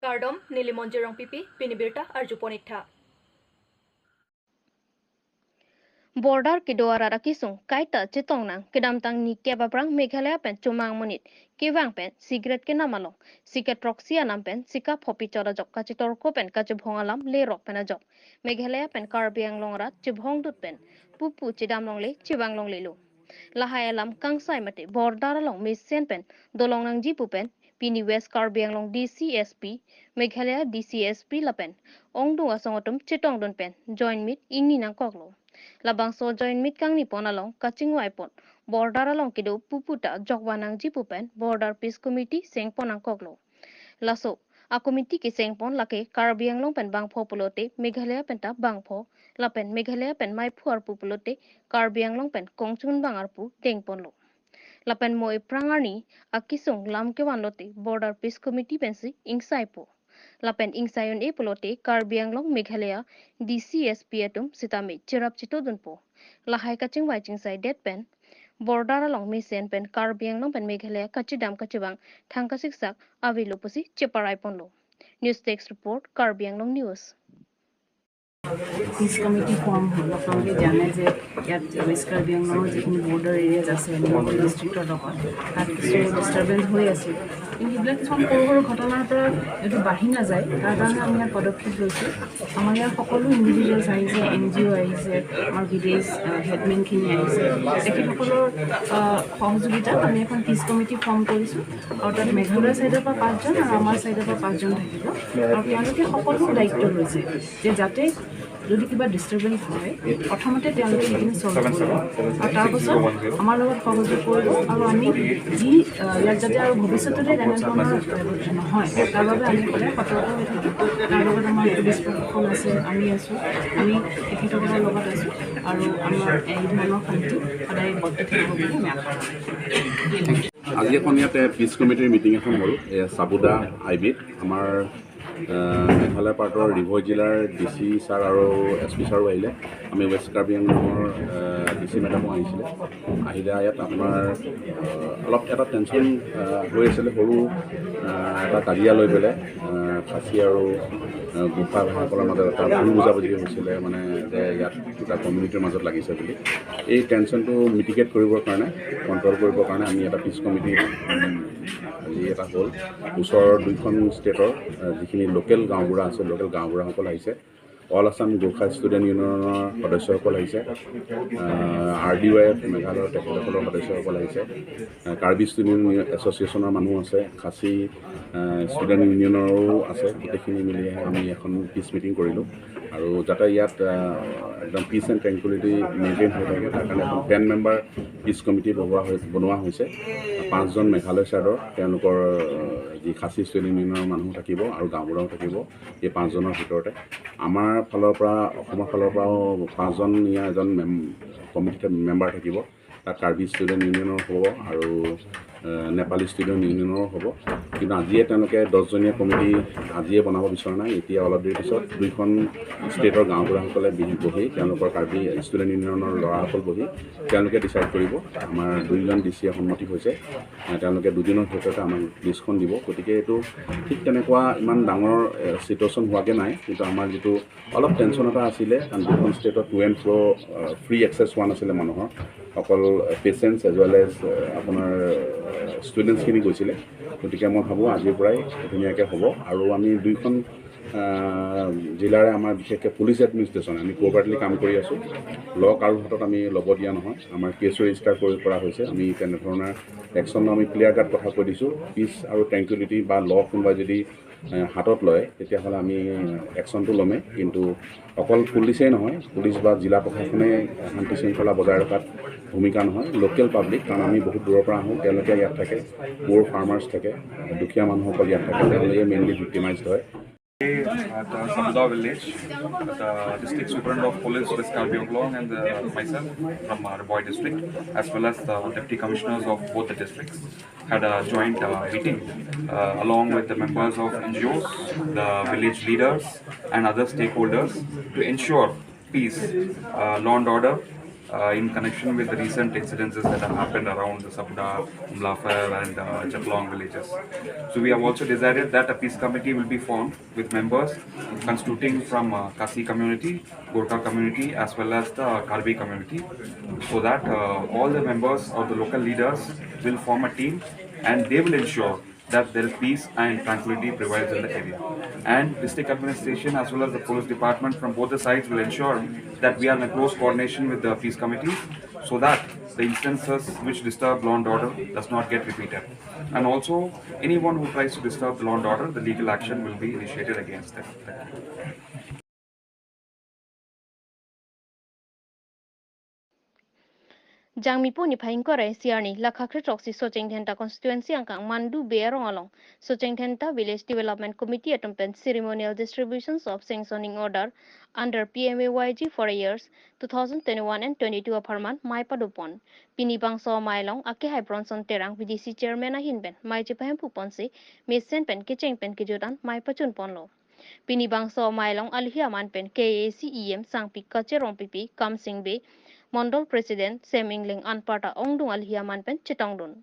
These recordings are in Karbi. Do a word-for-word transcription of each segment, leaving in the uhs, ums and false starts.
Kardom, neli Monjir Rongpipi, pini birta arjupon ik tha. Border kedo arat akesung kaita chetong nang, kedamtang nikep aphrang Meghalaya pen chomang monit kevang pen cigarette kenam along sika throksi anam pen sika pho pichot ajok kachetorko pen kachebhong alam lerok pen ajok Meghalaya pen Karbi Anglong arat chebhong dut pen pupu chedam longle chevang longlelo. Lahai alam kangsai mate border along mesen pen dolong nangji pu pen pini West Karbi Anglong D C S P, Meghalaya D C S P lapen ongdung asong atum chetongdun pen joint meet ingni nangkoklo. Labangso joint meet kangnipon along kachingvaipon border along kedo pupu ta jokvan nangji pu pen Border Peace Committee sengpon nangkoklo. Laso a committee kesengpon lake Karbi Anglong pen bangpho pulote Meghalaya pen ta bangpho, lapen Meghalaya pen maiphu arpu pulote Karbi Anglong pen kongchungbang arpu dengponlo. Lapen mo ephrang arni akesung lam kevan lote Border Peace Committee pensi ingsaipo. Lapen ingsai un-e pulote Karbi Anglong Meghalaya D C S P atum sitame cherap chetodunpo. Lahai kachingvai chingsai det pen border along mesen pen Karbi Anglong pen Meghalaya kachedam kachevang thang kasiksak avelo pusi cheparaiponlo. News Desk Report, Karbi Anglong News. Peace committee form হ'ল। আপোনালোকে জানে যে ইয়াত ৱেষ্ট কাৰ্বি আংলঙৰ যিখিনি border areas আছে ডিষ্ট্ৰিক্টৰ লগত, তাত কিছু ডিষ্টাৰ্বেঞ্চ হৈ আছিল। কিন্তু এইবিলাক কিছুমান সৰু সৰু ঘটনাৰ পৰা এইটো বাঢ়ি নাযায়, তাৰ কাৰণে আমি ইয়াত পদক্ষেপ লৈছোঁ। আমাৰ ইয়াৰ সকলো ইণ্ডিভিজুৱেলছ আহিছে, এন জি অ' আহিছে, আমাৰ ভিলেজ হেডমেনখিনি আহিছে, তেখেতসকলৰ আহ, সহযোগিতাত আমি এখন পিচ কমিটি ফৰ্ম কৰিছোঁ আৰু তাত মেঘালয় ছাইডৰ পৰা পাঁচজন আৰু আমাৰ ছাইডৰ পৰা পাঁচজন থাকিব। আৰু তেওঁলোকে সকলো দায়িত্ব লৈছে যে যাতে যদি কিবা ডিষ্টাৰ্বেঞ্চ হয়, প্ৰথমতে তেওঁলোকে সেইখিনি ছল্ভ কৰিব আৰু তাৰপাছত আমাৰ লগত সহযোগ কৰিব আৰু আমি যি আহ, ইয়াত যাতে আৰু ভৱিষ্যতলৈ তেনেধৰণৰ আহ, নহয়, তাৰ বাবে আমি সদায় সতৰ্ক হৈ থাকিম। তাৰ লগত আমাৰ পুলিচ প্ৰশাসন আছে, আমি আছোঁ, আমি তেখেতসকলৰ লগত আছোঁ আৰু আমাৰ এই ধৰণৰ শান্তি সদায় বৰ্তাই থাকিব বুলি আমি আশা ৰাখিছোঁ। আজি এখন ইয়াতে পিচ কমিটিৰ মিটিং এখন হ'ল। এ, চাবুদা আই বিত আমাৰ, আহ, মেঘালয় পাৰ্টৰ ডিভই জিলাৰ ডি চি ছাৰ আৰু এছ পি ছাৰো আহিলে। আমি ৱেষ্ট কাৰ্বি আংলঙৰ ডি চি মেডামো আহিছিলে। আহিলে ইয়াত আপোনাৰ, আহ, অলপ এটা টেনশ্যন, আহ, হৈ আছিলে, সৰু, আহ, এটা কাজিয়া লৈ পেলাই, আহ, খাচী আৰু, আহ, গোৰ্খা ভাইসকলৰ মাজত এটা ভুল বুজাবুজি হৈছিলে, মানে যে ইয়াত দুটা কমিউনিটিৰ মাজত লাগিছে বুলি। এই টেনশ্যনটো মিটিগেট কৰিবৰ কাৰণে, কণ্ট্ৰল কৰিবৰ কাৰণে আমি এটা পিচ কমিটি, উম, আজি এটা হ'ল। ওচৰৰ দুইখন ষ্টেটৰ, আহ, যিখিনি লোকেল গাঁওবুঢ়া আছে, লোকেল গাঁওবুঢ়াসকল আহিছে। অল আছাম গোৰ্খা ষ্টুডেণ্ট ইউনিয়নৰ সদস্যসকল আহিছে। আহ, আৰ ডি ৱাই এফ মেঘালয়ৰ তেখেতসকলৰ সদস্যসকল আহিছে। আহ, কাৰ্বি ষ্টুডেণ্ট ইউনিয়ন এছ'চিয়েশ্যনৰ মানুহ আছে, খাচী, আহ, ষ্টুডেণ্ট ইউনিয়নৰো আছে। গোটেইখিনি মিলি আমি এখন পিচ মিটিং কৰিলোঁ আৰু যাতে ইয়াত, আহ, একদম পিচ এণ্ড ট্ৰেংকুইলিটি মেইনটেইন হৈ থাকে, তাৰ কাৰণে এখন টেন মেম্বাৰ পিচ কমিটি বনোৱা হৈ বনোৱা হৈছে। পাঁচজন মেঘালয় ছাইডৰ, তেওঁলোকৰ, আহ, যি খাচী ষ্টুডেণ্ট ইউনিয়নৰ মানুহ থাকিব আৰু গাঁওবুঢ়াও থাকিব। এই পাঁচজনৰ ভিতৰতে আমাৰ ফালৰ পৰা, অসমৰ ফালৰ পৰাও পাঁচজন ইয়াৰ এজন মেম কমিটিত মেম্বাৰ থাকিব। তাত কাৰ্বি ষ্টুডেণ্ট ইউনিয়নৰ হ'ব আৰু, এ, নেপালী ষ্টুডেণ্ট ইউনিয়নৰো হ'ব। কিন্তু আজিয়ে তেওঁলোকে দহজনীয়া কমিটি আজিয়ে বনাব বিচৰা নাই। এতিয়া অলপ দেৰি পিছত দুইখন ষ্টেটৰ গাঁওবুঢ়াসকলে বি- বহি, তেওঁলোকৰ কাৰ্বি ষ্টুডেণ্ট ইউনিয়নৰ ল'ৰাসকল বহি তেওঁলোকে ডিচাইড কৰিব। আমাৰ দুইজন ডি চিয়ে সন্মতি হৈছে, এ, তেওঁলোকে দুদিনৰ ভিতৰতে আমাক লিষ্টখন দিব। গতিকে এইটো ঠিক তেনেকুৱা ইমান ডাঙৰ, এ, চিটুৱেশ্যন হোৱাগৈ নাই, কিন্তু আমাৰ যিটো অলপ টেনশ্যন এটা আছিলে, কাৰণ দুখন ষ্টেটত টু এণ্ড ফ্ৰ' ফ্ৰী একচেছ হোৱা নাছিলে মানুহৰ, অকল পেচেণ্টছ এজ ৱেল এজ আপোনাৰ ষ্টুডেণ্টছখিনি গৈছিলে। গতিকে মই ভাবোঁ আজিৰ পৰাই ধুনীয়াকৈ হ'ব। আৰু আমি দুইখন, আহ, জিলাৰে আমাৰ বিশেষকৈ পুলিচ এডমিনিষ্ট্ৰেশ্যন, আমি কোঅপাৰেটিভলি কাম কৰি আছোঁ। ল' কাৰো হাতত আমি ল'ব দিয়া নহয়। আমাৰ কেছ ৰেজিষ্টাৰ কৰি কৰা হৈছে। আমি তেনেধৰণৰ একশ্যন, আমি ক্লিয়াৰ কাট কথা কৈ দিছোঁ। পিচ আৰু ট্ৰেংকুইলিটি বা ল' কোনোবাই যদি এ, হাতত লয়, তেতিয়াহ'লে আমি একশ্যনটো ল'মেই। কিন্তু অকল পুলিচেই নহয়, পুলিচ বা জিলা প্ৰশাসনে শান্তি শৃংখলা বজাই ৰখাত ভূমিকা নহয়, লোকেল পাব্লিক, কাৰণ আমি বহুত দূৰৰ পৰা আহোঁ, তেওঁলোকে ইয়াত থাকে, পুৰ ফাৰ্মাৰ্ছ থাকে, দুখীয়া মানুহসকল ইয়াত থাকে, তেওঁলোকে মেইনলি ভিক্টিমাইজড হয়। At uh, Sabuda village, the district superintendent of police West Karbi Anglong and uh, myself from uh, Ri Bhoi district, as well as the deputy commissioners of both the districts, had a joint uh, meeting uh, along with the members of N G Os, the village leaders, and other stakeholders to ensure peace, uh, law and order, uh, in connection with the recent incidences that have happened around the Sapda, Umlafel, and uh, Japlong villages. So we have also decided that a peace committee will be formed with members constituting from uh, Khasi community, Gorkha community, as well as the Karbi community, so that uh, all the members or the local leaders will form a team, and they will ensure that there is peace and tranquility prevails in the area. And district administration as well as the police department from both the sides will ensure that we are in a close coordination with the peace committees, so that the instances which disturb law and order does not get repeated. And also, anyone who tries to disturb the law and order, the legal action will be initiated against them. Jangmi pu niphai ingkoi ra isi arni, lakha kre throksi Socheng Dhenta constituency angkang Mandu Bey arong along, Socheng Dhenta Village Development Committee atum pen ceremonial distributions of sanctioning order under P M A Y G for years two thousand twenty-one and twenty-two apharman mei padopon. Pini bangso amei along akehai Bronson Terang, V D C chairman ahin pen mei chepahemphu ponsi, mesen pen kecheng pen kejut an mei pachun ponlo. Pini bangso amei along alohi aman pen K A A C E M Sangpi Kache Rongpipi, Kamsing Bey, Mondol President Sem Engleng anparta ongdung alohi aman pen chetongdun.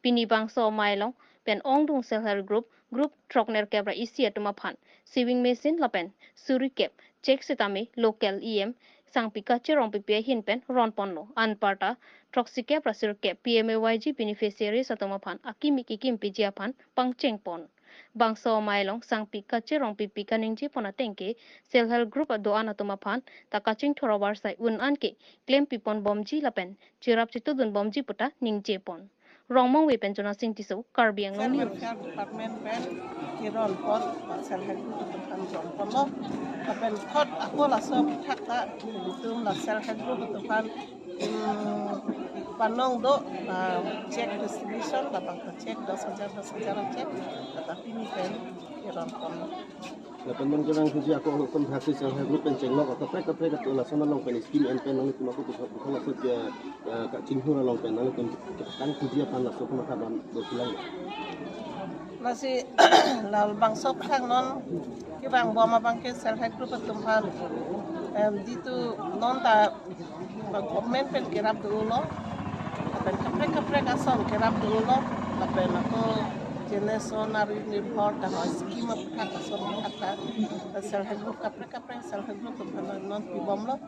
Pini bangso amei along pen ongdung self help group, group throknerkep ra isi atum aphan sewing machine lapen suri kep chek sitame local E M Sangpi Kache Rongpipi ahin pen ron ponlo. Anparta throksikep ra sirkep P M A Y G beneficiaries atum aphan akimi kikim piji aphan pangcheng pon. Bangso amei along Sangpi Kache Rongpipi kaningje pon ateng ke self help group ado-an atum aphan ta kachingthur avarsai un an ke klempi pon bomji lapen cherap chetudun bomji puta ningje pon. Rongmongve pen Jona Sing Tisso, Karbi Anglong News. Welfare Department pen keron pon, self help group atum aphan ron ponlo. Lapen thot ako laso aphuthak ta ilitum la self help group atum aphan, hmm, panong do, ah, check distribution, labang ta check dos hajar, dos hajar check, tata pini pen keron ponlo. Lapen non kevang thuji ako hukum bhakti self help group pen chenglok ako kaprek kaprek atum lason along pen scheme en pen nanglitum ako bukan bukan laso ke, eh, kachinghur along pen nanglitum kang thuji aphan laso kamatha bam dokilang. Lasi labangso aphuthak non kevang bom abang ke self help group atum aphan, em, jitu non ta government pen kerap dolo, lapen kaprek kaprek ason kerap dolo, lapen ako Jenes Sonari Nirbhar ta ho scheme aphuthak ason aphuthak ta self help group kaprek kaprek self help group atum aphan non pibomlo.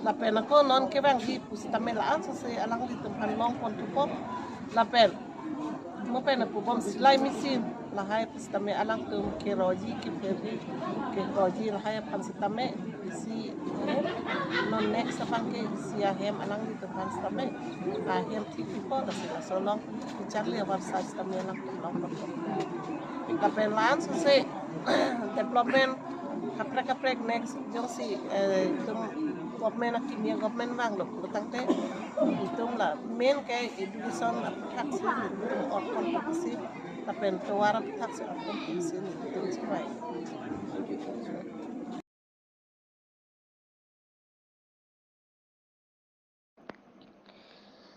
Lapen ako non kevangji pusitame la-an sose alanglitum aphan long pon thupo. Lapen mo pen pubom silai machine lahai pusitame alangtum keroji, kepherji, keroji lahai aphan sitame isi ahem, non next abang ke isi ahem alanglitum aphan sitame ahem thik thupo, lasi laso along kecharli avarsai sitame alangtum long pon thupo. Lapen la-an sose development kaprek kaprek next jongsi, eh, itum government akimi, government vanglo pulotangte itum la main ke education aphuthak si itum orphan aphuthak si lapen tovar aphuthak si orphan aphuthak si itum chibai.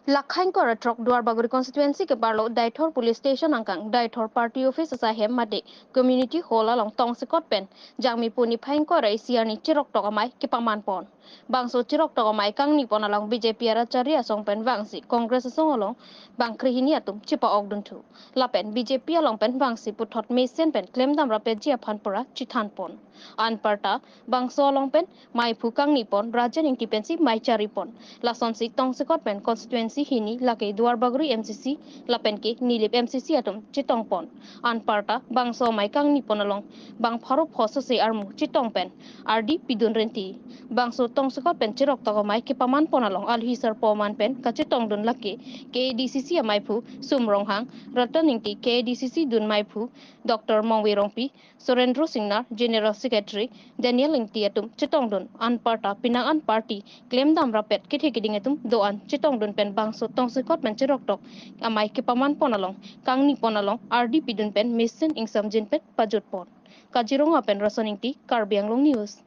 Lakha ingkoi ra throk Duarbagori constituency keparlo Deithor police station angkang Deithor party office asai hem mate community hall along tongsekot pen Jangmi pu niphai ingkoi ra isi arni chiroktok amei kepaman pon. Bangso chiroktok amei kangni pon along B J P arat chari asong pen vangsi Congress asong along bang krehini atum chepa-ok dunthu. Lapen B J P along pen vangsi puthot mesen pen klemdam rapetji aphan pura chethan pon. Anparta bangso along pen meiphu kangni pon Rajen Ingti pensi mei chari pon. Lasonsi tongsekot pen constituency hini lake Duarbagori M C C lapen ke Nilip M C C atum chetong pon. Anparta bangso amei kangni pon along bang pharo pho sose armu chetong pen ardi pidun renti. Bangso tongsekot pen chiroktok amei kepaman pon along alohi sarpo aman pen kachetongdun lake K A D C C ameiphu Sum Ronghang, Ratan Ingti, K A D C C dun meiphu Doctor Mongve Rongpi, Surendra Singnar, General Secretary, Daniel Ingti atum chetongdun. Anparta penang an party klemdam rapet kethe keding atum do-an chetongdun pen bangso tongsekot pen chiroktok amei kepaman pon along kangni pon along ardi pidun pen mesen ingsamjin pen pajut pon. Kaziranga pen Rason Ingti, Karbi Anglong News.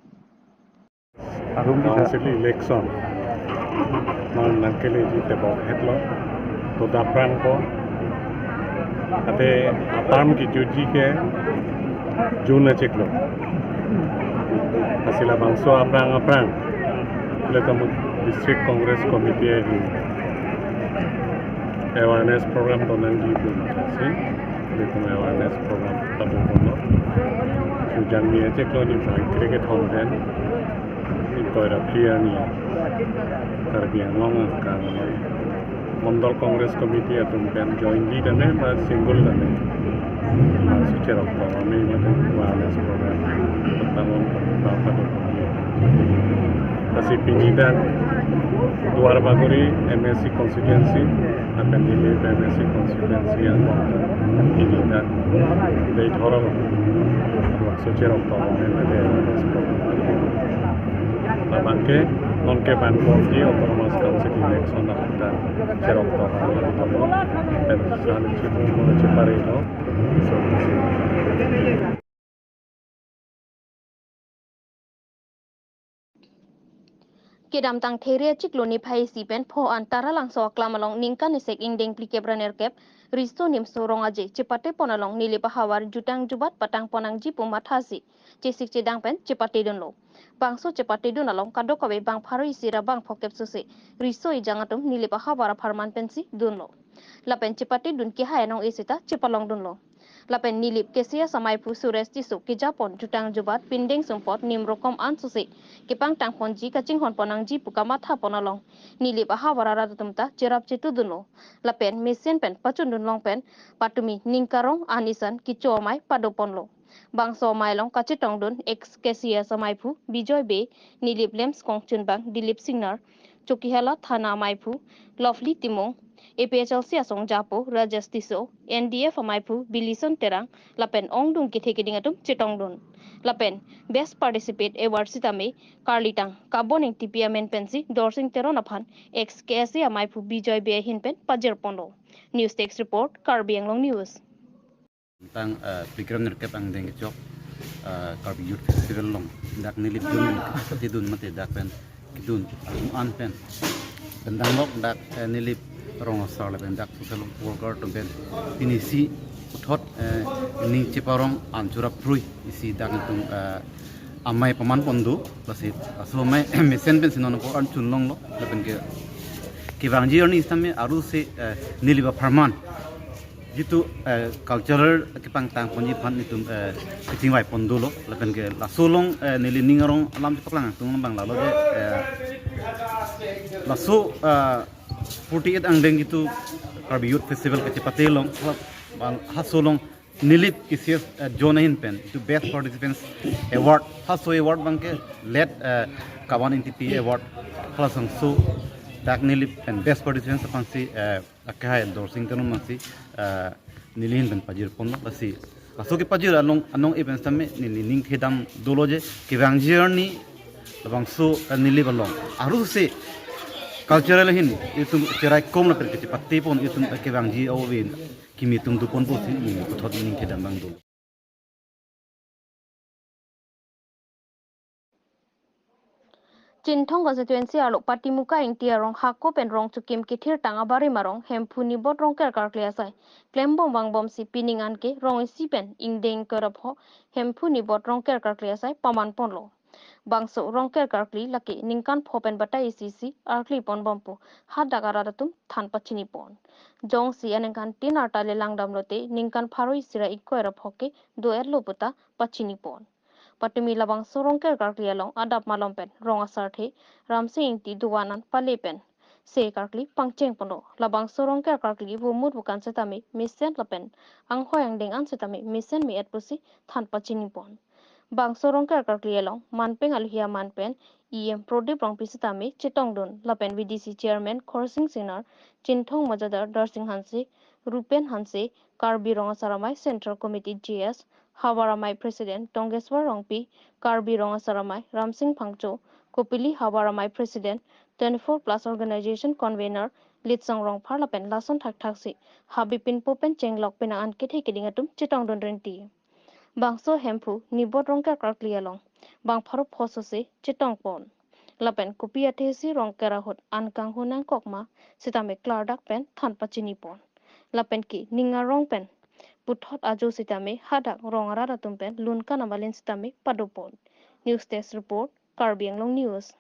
Arum bisa sili election. Non nangkeleji tebok hetlo. To daprang ko. Ate a-term kechoji ke June achiklo. Lasi labangso aphrang aphrang le tamu District Congress Committee ahin awareness program tonangji pu mate si, ilitum awareness program pado kono. Sujang ni achek lo ni bang kre kethom pen, ingkoi ra phli arni Karbi Anglong angkang Mandal Congress Committee atum pen jointly tame ba single tame, ba sucherok tame mate awareness program tangpon ba pado. Lasi pini dak Duarbagori M A C constituency, lapen Nilip M A C constituency angbong pini dak dei thorong ba sucherok tame mate awareness program. Labang ke non ke ban bomji Autonomous Council election atum ta cherok tame, pen san chipu mo chipare no. So, Kedamtang There achiklo niphai isi pen pho an Taralangso aklam along ningkan isek ingdeng phlikep ra nerkep, riso nimso rong aje chepatepon along Nilip ahavar jutang jubat patangpon nangji pu mathasi chesik chedang pen chepatedunlo. Bangso chepatedun along kadokave bang pharo isi ra bang phokep sose riso ejang atum Nilip ahavar apharman pensi dunlo. Lapen chepatedun kehai anong-e seta chepalongdunlo. Lapen Nilip K C S amaiphu Suresh Tisso kejapon jutang jubat pindeng sumpot nim rokom an sose kepangtangponji kachinghonpon nangji pu kamathapon along Nilip ahavar arat atum ta cherap chetudunlo. Lapen mesen pen pachundun long pen patumi ning karong an isan kecho amei padoponlo. Bangso amei along kachetongdun ex K C S amaiphu Bijoy Bey, Nilip LAMPS kongchunbang Dilip Singnar, Chokihola thana amaiphu Lovely Timung, A P H L C asong japo Rajesh Tisso, N D F amaiphu Bilison Terang, lapen ongdung kethe keding atum chetongdun. Lapen best participant award sitame karlitang Kabon Engtipi amen pensi Dorsing Teron aphan ex K S A amaiphu Bijoy Bey ahin pen pajirponlo. News Desk Report, Karbi Anglong News. Tang, eh, phlikep ra nerkep angdeng kechok, eh, Karbi Youth Festival along dak Nilip dun, kedun mate dak pen kedun atum an pen, pen danglok dak, eh, Nilip rong asar lapen dak social worker atum pen pini isi puthot, eh, ning cheparong an churap prui isi dak atum, eh, amei pamanpon do. Lasi laso amei mesen pensi non apor an chunlonglo lapen ke kevangji arni sitame aruse, eh, Nilip apharman jitu, eh, cultural kepangtangponji aphan itum, eh, kachingvaipon dolo lapen ke laso along, eh, neli ning arong alam chepaklang atum abang lalo je, eh, laso, eh, forty-eight angdeng jitu Karbi Youth Festival kachepate along, ha-, haso along Nilip K C S, eh, zone ahin pen jitu best participants award, haso award abang ke late, eh, Kabon Engtipi award, halasangso dak Nilip pen best participants aphansi, eh, akehai Dorsing Teron aphansi, eh, neli ahin pen pajirponlo. Lasi laso kepajir along anong-e pen sitame neli ning thedam dolo je kevangji arni labangso, eh, Nilip along aruse cultural ahin itum cheraikom lapen kachepatepon itum kevangji ove kimi atum doponpo pusi neli puthot ning thedam abang dolo. Chinthong constituency arlo Patimuka Ingti arong hako pen rong chukim kethirtang abarim arong Hemphu Nibot Rongker karkli asai klembom vangbomsi pining anke rong isi pen ingdeng kerap ho Hemphu Nibot Rongker karkli asai pamanponlo. Bangso Rongker karkli lake ningkan pho pen batai isi isi arkliponbompo hadak arat atum than pachinipon. Jongsi aningkan tin arta le langdamlote ningkan pharo isi ra ingkoi ra pho ke do-etlo puta pachinipon. Patumi labangso Rongker karkli along adap malom pen rong asarthe Ramsing Ingti dovan an pale pen se karkli pangchengponlo. Labangso Rongker karkli vomut vokan setame mesen lapen anghoi angdeng an setame mesen me-et pusi than pachinipon. Bangso Rongker karkli along manpeng aluhia man pen E M Prodip Rongpi setame chetongdun lapen V D C Chairman Khorsing Singnar, Chinthong Majadar Darsing Hanse, Rupen Hanse, Karbi Rong Asar Amei Central Committee G S, Havar Amei President Tongeswar Rongpi, Karbi Rong Asar Amei Ramsing Phangcho, Kopili Havar Amei President twenty-four plus Organization Convener Litsong Rongphar lapen lason thakthak si Habibpinpo pen chenglok penang an kethe keding atum chetongdun rinti. Bangso Hemphu Nibot Rongker karkli along bang pharo pho sose chetongpon. Lapen kopi athe si Rongker ahut an kanghu nangkok ma setame klardak pen than pachinipon. Lapen ke ning arong pen puthot ajo setame hadak rong arat atum pen lun kanam alen setame padopon. News Desk Report, Karbi Anglong News.